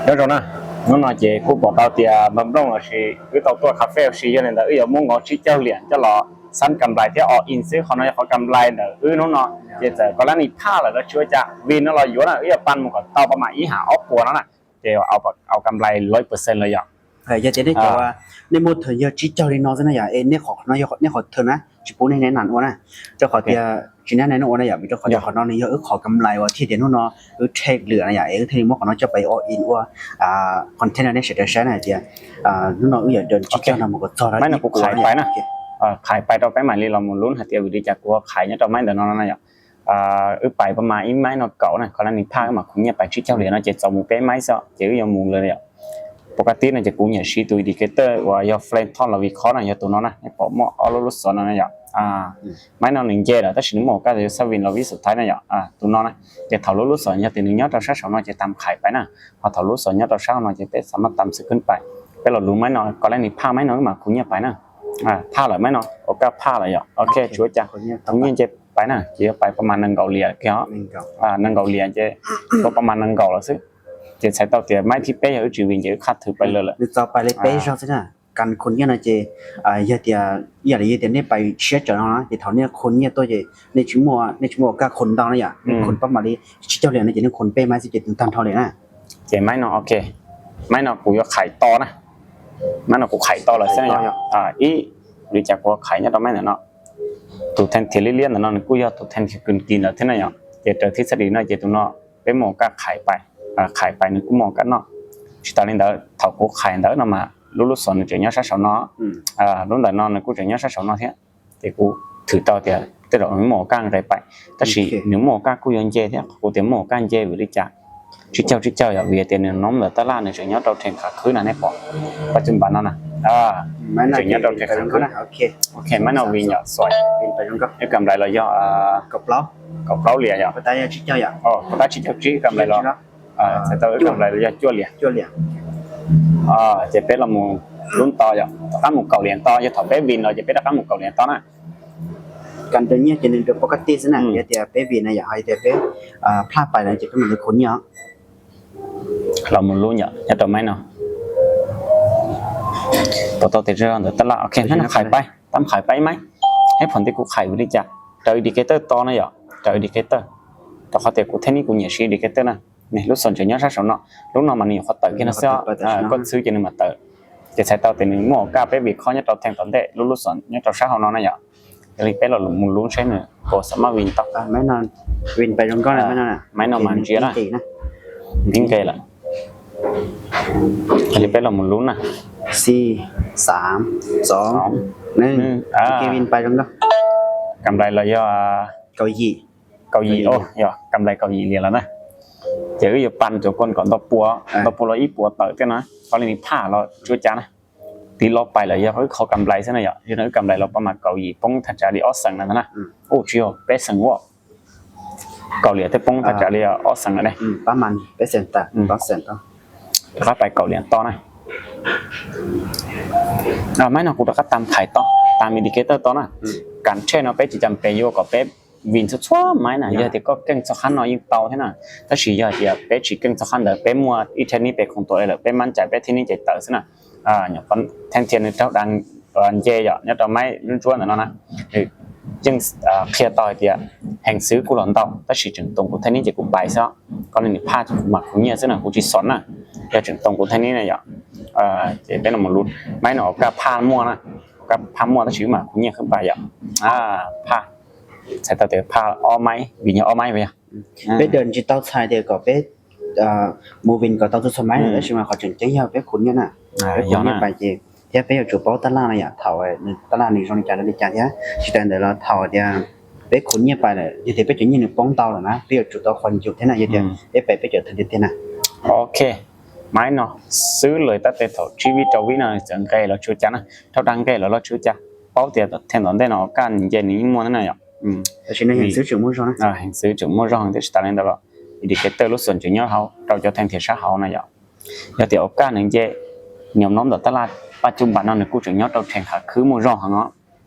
Nhớ rồi nè, nó nói chị cũng bảo tao tiệt bấm lông là chị cứ tao tua cà phê chị cho nên là ư có muốn ngó chị châu liền cho lọ sẵn cầm lại thế ở in xíu họ nói có cầm lại là ư nó nó chị giờ có lẽ đi pha là nó chưa chả vì nó lo yuan là ư có pan một con tao bao mà ý hả ốc của nó nè chị ở ở cầm lại lối percent rồi dọn. ເອີ ຢ່າແຕ່ໄດ້ເຈົ້າວ່າ ໃນໝົດເຖິງເຈົ້າຈິດເຈົ້າລີເນາະຊັ້ນນະ ຢ່າເອ ໃນຂໍເນາະ ໃນຂໍເທີນນະ ຊິປູໃນນັ້ນໂອນະ ເຈົ້າຂໍເຕຍຊິແນະໃນໂອນະ ຢ່າມີເຈົ້າຂໍເຈົ້າຂໍນອນນີ້ ເອີ ຂໍກຳໄລວ່າທີ່ເດໂນເນາະ ເອີ ເທກເຫຼືອນະ ຢ່າເອ ເທກນີ້ໝົດຂອງເນາະ ເຈົ້າໄປອໍອິນວ່າ ອ່າ ຄອນເທນໃນເຊດເຕີນະ ເຕຍ ອ່າ ໂນເນາະ ເອີ ຢ່າເດີນຈິດເຈົ້ານຳໝົດກໍຈອດ ໄມ້ນະ ກູຂາຍໄປນະ ເອີ ຂາຍໄປຕໍ່ໄປມາລີລອງໝູລຸນຫາເຕຍວິດີຈາກກູຂາຍຍອດດອກໄມ້ເດີນອນນະ ອ່າ ອຶບໄປປະມານອີກໄມ້ນອດເກົ່ານະ ກໍລະນີພາກມາຄຸນຍາໄປຊິເຈົ້າເຫຼືອນະ ເຈັດສອງໝູເປ້ໄມ້ເສາະ ເຈັດອືຍອງໝູເລີຍ. ປົກກະຕິນະ ຈະກູຫຍັງຊີ້ຕູ ອິນດິເຄເຕີ ວ່າຍອດເຟຣນທອນລາວີຄອນນະ ຍອດຕູນອນນະ ໃນປອກໝໍ້ອອໂລລຸສອນນະ ຍອດ ອ່າ ໄມ້ນອນໜຶ່ງເຈດ ແຕ່ຊິໜຶ່ງໝໍ້ກາຈະຊາວິນລາວີສຸດທ້າຍນະ ຍອດ ອ່າ ຕູນອນນະ ຈະເຖົາໂລລຸສອນ ຍອດຕີໜຶ່ງຍອດເຈົ້າຊາສອງນອນ ຈະຕາມຂາຍໄປນະ ພໍເຖົາໂລລຸສອນ ຍອດເຈົ້າຊານອນ ຈະເປັນສາມາດຕາມຊຶຂຶ້ນໄປ ເປັນລອດລຸນໄມ້ນອນ ກໍລະນີພາກໄມ້ນອນມາຄຸນຍາໄປນະ ອ່າ ພາກລະໄມ້ນອນ ໂອກາພາກລະ ຍອດ ໂອເຄ ຊ່ວຍຈາ ຄຸນຍາໄປນະ ຈະໄປປະມານໜຶ່ງເກົາຫຼຽນ ເນາະ ໜຶ່ງເກົາ ອ່າ ໜຶ່ງເກົາຫຼຽນ ຈະ ກໍປະມານໜຶ່ງເກົາລະຊຶ ຈະໃຊ້ເຕົ້າເຕຍໄມ້ທີ່ເປ້ຍ ອື ຈີວິນ ຈະຂາດຖືໄປເລີຍລະ ຫຼືຕໍ່ໄປເລີຍເປ້ຍຊອກຊະນະ ກັນຄົນເຍອະນະເຈ ອາ ເຍອະເຕຍ ເຍອະເຕຍ ເນາະ ໄປເຊຍເຈົ້າເນາະ ເຈເທົ່າເນຍຄົນເຍອະຕົວເຈ ເນຊິມົວ ເນຊິມົວກະຄົນດອງນະ ຍາ ເປັນຄົນປະມານລີຊິເຈົ້າເລີຍນະ ເຈເນຄົນເປ້ໄມ້ຊິເຈຕຶງທັນເທົ່າເລີຍນະ ເຈໄມ້ເນາະ ໂອເຄ ໄມ້ເນາະ ກູຢາກຂາຍຕໍ່ນະ ໄມ້ເນາະ ກູຂາຍຕໍ່ລະຊະນະ ອາ ອີ ຫຼືຈາກກູຂາຍຍອດດອກໄມ້ນະເນາະ ໂຕແທນເທລິລຽນນະເນາະ ກູຢາກໂຕແທນຄືກິນລະເທນະ ເຈເຕີທິດສະດີເນາະ ເຈຕຸເນາະ ເປັນໝໍກາຂາຍໄປ ອາ ຂາຍໄປໜຶ່ງກູໝໍກາເນາະ ຊິຕາລິນເດີ ເຖົາກູຂາຍເດີເນາະ ມາລຸລຸສອນເຈີຍອດຊາສອງເນາະ ອາ ລຸນໃດເນາະ ກູເຈີຍອດຊາສອງເນາະເທ ແຕ່ກູຖືເຕົາເຕຍ ແຕ່ດອກໝໍກາໄດ້ໄປ ຕາຊິໜຶ່ງໝໍກາກູຢອນເຈເທ ກູເຕຍໝໍກາເຈວິລິຈາ ຊິເຈົ້າ ຊິເຈົ້າຢາກເວຍເຕຍໜຶ່ງນົມເດີຕະຫຼາດໜຶ່ງເຈີຍອດເຕົາແທງຂາຄືນນະ ໃນປອກປັດຈຸບັນເນາະນະ ອາ ເຈີຍອດເຕົາແທງຂາຄືນ ໂອເຄ ໂອເຄ ມັນເອົາວິນຢອກສວຍ ວິນໄປລົງກໍ ເອີ ກຳໄລລະຢອກ ອາ ກະເປົາ ກະເປົາຫຼຽນຢອກ ກໍຕາຍຊິເຈົ້າຢາກ ອໍ ກໍຕາຊິເຈົ້າຈິກຳໄລລະ ອ່າ ໃສ່ເຕົາກຳໄລລະຢອກຈົວຫຼຽນ ຈົວຫຼຽນ ອ່າ ເຈເປັນລະໝູລຸນຕໍ່ຢອກ ຕາມໝູເກົາຫຼຽນຕໍ່ຢາກຖອດເປັນວິນລະ ເຈເປັນຕາມໝູເກົາຫຼຽນຕໍ່ນະ ກັນໂດຍເນຍຈະເປັນໂດຍປົກກະຕິຊະນະ ເດຍເປັນວິນນະ ຢາກໃຫ້ເດຍເປັນ ອ່າ ພາດໄປລະຈະເປັນໝູລຸນຄົນເນາະ ລະໝູລຸນຢາກ ຢາກຕໍ່ໄມ້ເນາະ ຕໍ່ຕໍ່ເຕເຈີອນຕະຫຼາດ ໂອເຄ ນັ້ນຂາຍໄປ ຕາມຂາຍໄປໄມ້ ໃຫ້ຜົນທີ່ກູຂາຍວິລິຈາ ເຈົ້າອິນດິເຄເຕີຕໍ່ນະຢອກ ເຈົ້າອິນດິເຄເຕີ ຕໍ່ເຂົາເຕຍກູແທນນີ້ກູຫຍັງຊີ້ອິນດິເຄເຕີນະ ນີ້ ລູກສອນຈະຍອດຊາສອງເນາະ ລູກນ້ອງມານີ້ຂໍເຕີກິນນະເຊາະ ເອີ ກົດຊື້ຈະໜຶ່ງມາເຕີ ຈະໃຊ້ເຕົາເຕໜຶ່ງໝໍກາເປັນວິເຄາະຍອດເຕົາແທງຕອນເດ ລູກສອນຍອດເຕົາຊາເຮົາເນາະນະຢອກ ລີເປັນລະໝູລຸນໃຊ້ໜຶ່ງ ກໍສາມາດວິນຕໍ່ ໄມ້ນອນ ວິນໄປລົງກໍໄມ້ນອນ ໄມ້ນອນມາເຈຍນະ ວິນເກລະ ອັນນີ້ເປັນລະໝູລຸນນະ ສີ່ ສາມ ສອງ ໜຶ່ງ ໂອເຄ ວິນໄປລົງກໍ ກຳໄລລະຢອກ ເກົາອີ ເກົາອີ ໂອ້ ກຳໄລເກົາອີຫຼຽນລະນະ ເຈີຢູ່ປັນໂຈກົນກ່ອນຕໍ່ປົວ ຕໍ່ປົວລະອີປົວເຕີເຕນະ ກໍລະນີພາດລະຈູຈານະ ຕີລອບໄປລະຢາກເຂົາກຳໄລຊະນະ ຢາກກຳໄລລະປະມານເກົາອີປົງທາຈາລີອອກສັງນັ້ນນະ ໂອ້ ຈິໂອ ເປເຊັງວໍ ເກົາຫຼີແຕ່ປົງທາຈາລີອອກສັງນັ້ນເດ ປະມານເປເຊັງຕາ ປະເຊັນຕາ ລະໄປເກົາຫຼຽນຕໍ່ນະ ອາ ໄມ້ເນາະ ກູຕະກະຕາມຂາຍຕໍ່ ຕາມອິນດິເຄເຕີຕໍ່ນະ ການເທຣດເນາະ ເປັນຈຳເປັນຢູ່ກໍເປັນ ວິນຊົ່ວໆໄມ້ນະ ເອີ ເຮັດແຕ່ກໍເກັ່ງຊອກຄັນເນາະ ຍິງເປົ່າແທ້ນະ ຖ້າຊິຢາກເປັນຊິເກັ່ງຊອກຄັນເດີ ເປັນມົວອີເທນນີ້ເປັນຂອງຕົວເອງເລີຍ ເປັນໝັ້ນໃຈ ເປັນທີ່ນີ້ໃຈເຕີຊະນະ ອາ ຍາກເປັນແທງທຽນເຈົ້າດັງ ອັນເຈຍອະ ຍາດອກໄມ້ລຸນຈວນນະເນາະ ຈຶ່ງ ອາ ເຄຍຕໍ່ເດຍ ແຫ່ງຊື້ກູຫຼອນເຕົາ ຖ້າຊິຈຶ່ງຕົງກູແທນນີ້ຈະກູໄປຊະ ກໍລະນີພາດມາຄູເນຍຊະນະ ກູຊິສອນນະ ຢາກຈຶ່ງຕົງກູແທນນີ້ນະ ຢາກ ເອີ ຈະເປັນມະລຸດ ໄມ້ນະ ອອກກາພາດມົວນະ ອອກກາພາດມົວ ຖ້າຊິມາຄູເນຍຂຶ້ນໄປ ຢາກ ອາ ພາດ ໃສ່ຕາເຕີພາອ້ອໄມ້ ວິນຍາອ້ອໄມ້ໄປ ອືມ ອ່າ ເປັນເດີນຈິຕອນຊາຍເດກໍເປັນ ເອີ ໝູວິນກໍຕ້ອງທຸດສະໄໝ ອືມ ແລ້ວຊິມາຂໍຈຶ່ງເຈັງເຮົາເປັນຂຸນຢູ່ນະ ອ່າ ເປັນຂຸນຢູ່ ຍອດນະ ໄປເຈ ເຮັດໄປຢູ່ຈູເປົາຕະຫຼາດນະ ຢາກເຖົາ ເອີ ຕະຫຼາດນີ້ຊ່ວງນີ້ຈານນີ້ຈານເດ ຊິແຕ່ນເດີລະເຖົາເດ ເປັນຂຸນຍາໄປເລີຍ ເຮັດເປັນຈຸດຍືນປົງເຕົາລະນະ ເປັນຈຸດຕໍ່ຄວັນຈຸດເດນະ ເຮັດເດ ອືມ ເຮັດໄປເປັນຈຸດເດນະ ໂອເຄ ໄມ້ເນາະ ຊື້ເລີຍຕາເຕີເຖົາຊີວິດເຈົ້າວິນະ ເຈີແກ່ລະຈູຈານະ ເທົ່າດັງແກ່ລະລະຈູຈາ ເປົາເຕຍແທນຕອນແດນອອກການເຢັນນີ້ມ່ວນນະ ອືມ ແຕ່ຊິໄດ້ເຫັນຊື້ຈື່ໝູ່ຊ່ອງນະ ອ່າ ເຫັນຊື້ຈື່ໝູ່ຊ່ອງ ແຕ່ສະຕາເລັນຕະຫຼອດ ອິນດິເຄເຕີລູກສວນຈື່ຍອດເຮົາ ເຈົ້າເຈົ້າແທງເທຊາເຮົານະ ຢາກ ຢາກເຕີໂອກາດໜຶ່ງເຈ ຍອມນ້ອມຕໍ່ຕະຫຼາດປັດຈຸບັນເນາະ ໃນກູຈະຍອດເຈົ້າແທງຂາຄືໝູ່ຊ່ອງເຮົາເນາະ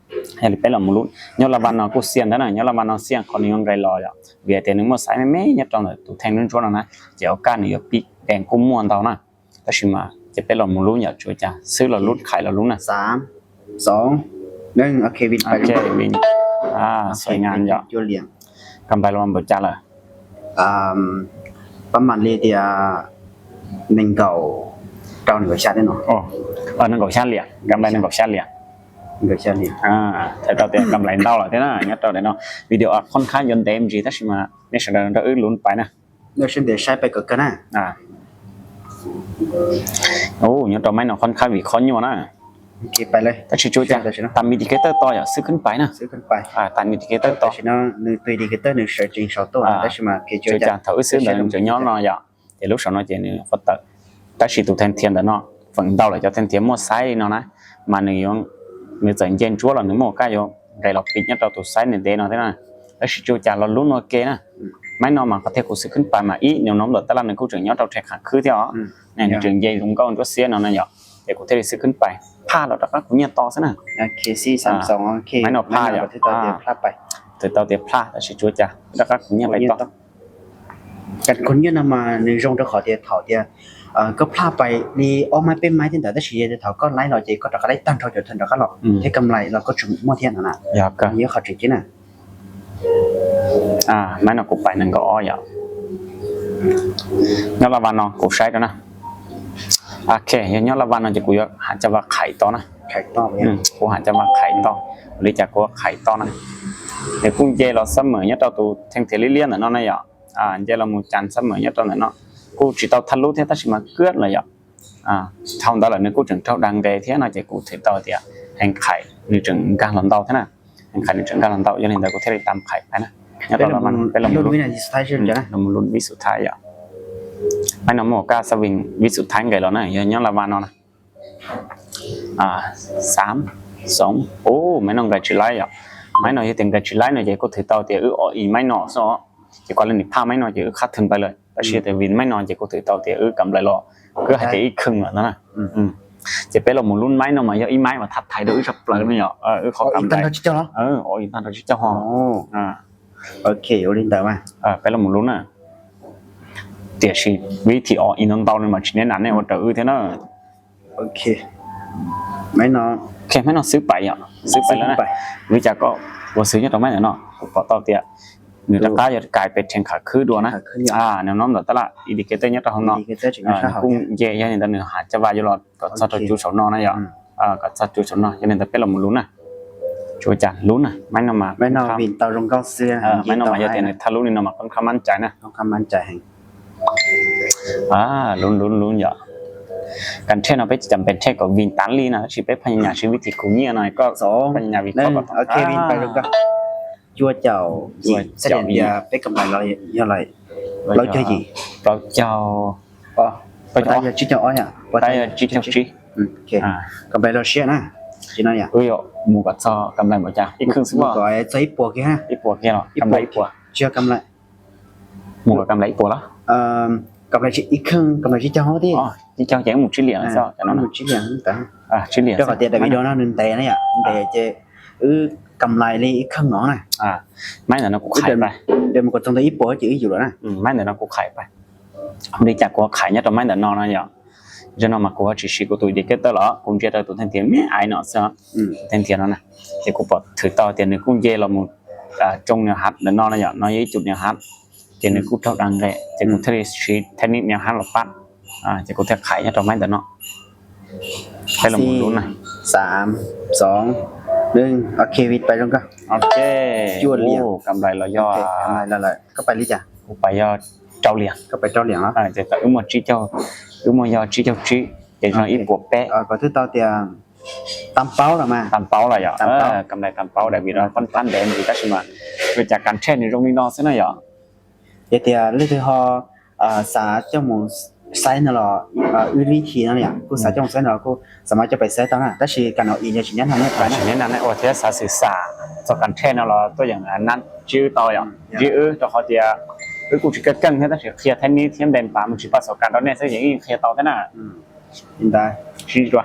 ຢາກໄປລະໝູລຸ ຍອດລະວັນເນາະ ກູສຽນເດີນະ ຍອດລະວັນເນາະ ສຽງຂໍນິຍົມໄກລອຍ ເວຍເຕໜຶ່ງໝົດສາຍແມ່ນ ຍອດຕ້ອງໂຕແທງລຸນຈວນນະ ເຈົ້າໂອກາດນີ້ ຢາກປິດແດງກູມ່ວນເຕົານະ但是嘛，这边老母猪也就讲，收了猪，开了猪呢。三、สอง หนึ่ง โอเค บินไป โอเค บิน อ่า สวยงามเยอะ จั่วเหรียญ กำไรเรามันบ่จักเลย อ่า ประมาณเลยเดียว หนึ่งเก้า เก้า หนึ่งเก้า ชาติแน่นอน โอ้ เออ หนึ่งเก้า ชาติเหรียญ กำไร หนึ่งเก้า ชาติเหรียญ หนึ่งเก้า ชาติเหรียญ อ่า แต่เท่าแต่กำไรเท่าไหร่เท่านั้น เนี่ยเท่าไหร่เนาะ วิดีโอค่อนข้างยนต์เต็มจี แต่สิมา เนี่ย แสดงว่าอื่นลุ้นไปนะ เดี๋ยวฉันเดี๋ยวใช้ไปก่อนก็ได้ อ่า โอ้ ยอดดอกไม้เนาะ ค่อนข้างวิเคราะห์อยู่นะ โอเค ไปเลย แต่ชิจูจะ ใช่ ใช่ ตามอินดิเคเตอร์ต่ออย่าซื้อขึ้นไปนะ ซื้อขึ้นไป อ่า ตามอินดิเคเตอร์ต่อ แต่ฉันเนาะ หนึ่งตัวอินดิเคเตอร์ หนึ่งเสิร์ชอิง สองตัว อ่า แต่ฉันมา โอเค จูจะ ถ้าอื้อซื้อเดี๋ยวจะย้อนเนาะอย่า แต่ลูกสาวเนาะ เจนี่ ก็ตัด แต่ชิตูแทนเทียนเดี๋ยวเนาะ ฝั่งเดาเลยจะแทนเทียนมั่วไซส์เนาะนะ มาหนึ่งยง มือเจนเจนจั่วเราหนึ่งโมงก้ายง ได้เราปิดเนี่ยเราตัวไซส์เนี่ยเดเนาะ แต่นะ แต่ชิจูจะเราลุ้นโอเคนะ ไม่นอนมาก็เทกูซื้อขึ้นไปมาอีก แนวโน้มเดี๋ยวตลาดหนึ่งกูถึงยอดเราแทงขาขึ้นที่อ๋อ อืม เนี่ย เนี่ย ถึงเย็นลงก็มันก็เสียเนาะนะหยอก เดี๋ยวกูเทได้ซื้อขึ้นไป พลาดแล้วตะกักกูเนี่ยต่อซะนะ โอเค สี่ สาม สอง โอเค ไม่นอนพลาด ไม่นอน อ่ะ ก็ถือต่อเดียว อ่า พลาดไป ถือต่อเดียวพลาด แต่สิจั่วจ้ะ ตะกักกูเนี่ยไปต่อ กันคนเนี่ยนำมาในช่วงเดียวขอเดียวเถาเดียว เอ่อ ก็พลาดไป นี่ออกมาเป็นไม้ที่ไหน แต่สิเดียวเถาก็ไล่เราเจก็ตะกักได้ตั้งเท่าเดียวเท่านั้นก็หรอก อืม ให้กำไรเราก็ถึงหมดเที่ยงนะ อยากก็ อันนี้เขาจริงๆนะ อ่າ ແມ່ນເນາະ ກູໄປນັ້ນກໍອໍ້ເນາະ ຍອດລາວາເນາະ ກູໃຊ້ແລ້ວນະ ໂອເຄ ຍອດລາວາເນາະ ຈະ ກູຢາກຫາຈະວ່າໄຂຕໍ່ນະ ໄຂຕໍ່ ອືມ ກູຫາຈະວ່າໄຂຕໍ່ ຫຼືຈະ ກູວ່າໄຂຕໍ່ນະ ແຕ່ກູເຈລາວສະເໝີຍອດເອົາຕູແທ່ງເທຍລຽນໆນະເນາະ ນະຍອ ອ່າ ເຈລາວໝູຈັນສະເໝີຍອດເອົານັ້ນເນາະ ກູຊິເອົາທະລຸແທ້ ຕາຊິມາເກືອດເລີຍຍອ ອ່າ ເທົ່າໃດລະ ໜຶ່ງກູຈຶ່ງເທົ່າດັງແດເທຍເນາະ ເຈກູຖືເທົ່າເຕຍ ແຫ່ງໄຂ່ ໜຶ່ງຈຶ່ງການລອນເຕົາເທຍນະ ແຫ່ງໄຂ່ ໜຶ່ງຈຶ່ງການລອນເຕົາ ຢ່າລືມເດີ ກູເທຍຕາມໄຂ່ໄປນະ ເປັນລຸ້ນວິນາທີສຸດທ້າຍ ເປັນລຸ້ນວິນາທີສຸດທ້າຍເນາະ ແມ່ນເນາະ ໝໍກ້າສະວິງວິນສຸດທ້າຍໄງລະນະ ຍອດລາວາເນາະນະ ອ່າ ສາມ ສອງ ໂອ້ ແມ່ນນ້ອງກະຈິໄລເນາະ ແມ່ນນ້ອງເຮັດເຕັມກະຈິໄລເນາະ ເຈກູຖືເຕົາເຕຍ ອື ອໍ ອີ ແມ່ນນ້ອງຊໍ ເຈກວາດເລີຍນີ້ພາໄມ້ນ້ອຍ ເຈ ເອີ ຂາດທຶນໄປເລີຍ ແຕ່ເສຍແຕ່ວິນໄມ້ນ້ອຍ ເຈ ກູຖືເຕົາເຕຍ ເອີ ກຳໄລຫຼໍ່ ເກືອບໃຫ້ແຕ່ອີກເຄິ່ງລະນະ ອືມ ອືມ ເຈເປັນລະໝູລຸ້ນໄມ້ນ້ອຍມາ ເຍາະອີໄມ້ມາທັດໄທເດີ ອີສັບເປີນີ້ເນາະ ເອີ ເອີ ຂໍກຳໄລ ເອີ ອໍ ອີຕັນເຈົ້າ ອໍ ອ່າ ໂອເຄ ໂອລິນຕາມາ ເອີ ເປັນລະໝູລຸ້ນນະ ຕຽຊິວິທີ ອໍ ອີນອນເຕົານີ້ມາຊິແນະນຳແນະ ໂອເອີເທນເນີ ໂອເຄ ໄມ້ນ້ອຍ ໂອເຄ ໄມ້ນ້ອຍຊື້ໄປເນາະ ຊື້ໄປແລ້ວນະ ວິຈາກໍບໍ່ຊື້ຍອດດອກໄມ້ເນາະ ຂໍຕໍ່ເຕຍ ໜຶ່ງຕະກ້າຍອດກາຍເປັນແທ່ງຂາຂຶ້ນດ້ວຍນະ ອ່າ ແນວໂນ້ມດອກຕະຫຼາດ ອິນດິເຄເຕີຍອດຕະຫົງເນາະ ກຸ້ງເຢຍ ຢ່າງນີ້ຕະໜຶ່ງຫາຈະວ່າຢູ່ລອດ ກໍຊອດຈູສອງເນາະນະ ອ່າ ກໍຊອດຈູສອງເນາະ ຢ່າງນີ້ຕະເປັນລະໝູລຸ້ນນະ ຈູຈານລຸ້ນນະ ໄມ້ນ້ອຍມາ ໄມ້ນ້ອຍວິນເຕົາລົງເກົ້າເສືອ ເອີ ໄມ້ນ້ອຍມາ ເຮັດໃຫ້ທະລຸນີ້ເນາະ ມາຄ່ອນຂ້າງໝັ້ນໃຈນະ ຄ່ອນຂ້າງໝັ້ນໃຈແຮງ ອ່າ ລຸ້ນໆໆ ຢ່າ ການເທຣດເນາະ ໄປຈຳເປັນເທຣດກໍວິນຕານລີ້ນະ ຊິໄປພະຍາຍາມຊີວິດທີ່ກູເງຍໜ້ອຍກໍ ສອງ ພະຍາຍາມວິເຄາະ ໜຶ່ງ ໂອເຄ ວິນໄປລົງກໍ ຈົວເຈົ້າ ຈົວເຈົ້າ ສະແດງວ່າເປັນກຳໄລເຮົາເທົ່າໃດ ເຮົາເຈົ້າ ເຮົາເຈົ້າ ອໍ ເຮົາເຈົ້າ ເຮົາເຈົ້າ ອືມ ໂອເຄ ອ່າ ກຳໄລເຮົາເສຍນະ ຊິໜ້ອຍ ເອີຍ ໝູກໍຊໍກຳໄລບໍ່ຈ້າ ອີກເຄິ່ງຊິບໍ່ ໝູກໍຊໍອີກປົວເກຮະ ອີກປົວເກເນາະ ກຳໄລອີກປົວ ເຊື່ອກຳໄລ ໝູກໍກຳໄລອີກປົວລະ ເອີ ກຳໄລອີກເຄິ່ງ ກຳໄລຊິເຈົ້າເຮົາຕິ ອໍ ຊິເຈົ້າແຈງໝູຊິຫຼຽງຊໍ ຈັ່ງນັ້ນ ໝູຊິຫຼຽງຕາ ອ່າ ຊິຫຼຽງ ດຽວເຂົາເຕະໄດ້ວິດີໂອນະ ໜຶ່ງແຕ່ນະ ເດເຈ ອື ກຳໄລອີກເຄິ່ງເນາະນະ ອ່າ ໄມ້ນັ້ນນະ ກູຂາຍໄປ ດຽວມັນກໍຕ້ອງໄດ້ອີກປົວເຈອີກຢູ່ລະນະ ອືມ ໄມ້ນັ້ນນະ ກູຂາຍໄປ ເດຈາກກູຂາຍຍາດອກໄມ້ນັ້ນເນາະນະ ເຈົ້າເນາະ ມາກູຊິຊິກູຕູເດເຄເຕີລະ ກູເຈເຕີຕູແທ່ງທຽນ ອືມ ແທງທຽນເນາະນະ ເຈກູປອດຖືເຕົາທຽນ ກູເຈລະໝູ ອ່າ ຈົງແນວຮັດເນາະນະ ເນາະ ຢູ່ຈຸດແນວຮັດ ເຈນີ້ກູເທົ່າດັງແຫຼະ ເຈກູເທຣດຊີເທັກນິກແນວຮັດລະປັດ ອ່າ ເຈກູເທດຂາຍຍາດອກໄມ້ເດີເນາະ ໄປລະໝູລຸ້ນນະ ສີ່ ສາມ ສອງ ໜຶ່ງ ໂອເຄ ວິດໄປລົງກໍ ໂອເຄ ຈວດຫຼຽງ ໂອ້ ກຳໄລລະຍອດ ໂອເຄ ກຳໄລລະ ກໍໄປລີ້ຈ້າ ໄປຍອດເຈົ້າຫຼຽງ ກໍໄປເຈົ້າຫຼຽງເນາະ ອ່າ ເຈກະອືມມອດຈີເຈົ້າ ອືມມອດຍອດຈີເຈົ້າຈີ ເຈນອນອີກປົວແປະ ເອີ ກໍຖືເຕົາຕຽງ ຕາມເປົ້າລະມາ ຕາມເປົ້າລະຢາ ຕາມເປົ້າ ເອີ ກຳໄລຕາມເປົ້າ ແຕ່ມີລະຄອນຟັນແດງດີຕາຊິມາ ເກີດຈາກການເທຣດໃນໂລກນີ້ເນາະ ຊະໜ້ອຍຢາ ເດເຕຍ ຫຼືເຮົາ ເອີ ສາເຈົ້າໝູໄຊນະລອ ເອີ ອືລີທີນະລະ ກູສາເຈົ້າໝູໄຊນະລອ ກູສາມາດຈະໄປໃຊ້ຕາມນະ ແຕ່ຊິການເອົາອີນຍາຊິແນະນຳແນ່ ອ່າ ແນະນຳແນ່ ໂອເຄ ສາສື່ສາ ສອກການແທນະລອ ຕົວຢ່າງອັນນັ້ນ ຈື່ຕໍ່ຢ່າງ ຈື່ເອີ ຕົວເຂົາເຕຍ ເອີ ກູຊິເກີດເກິ່ງແທ້ ແຕ່ຊິເຄລຍແທນນີ້ ທຽມແດນປາ ມັນຊິປະສົບການດອກແນ່ ຊະຢ່າງນີ້ເຄລຍຕໍ່ແທ້ນະ ອືມ ກິນໄດ້ ຊິຕົວ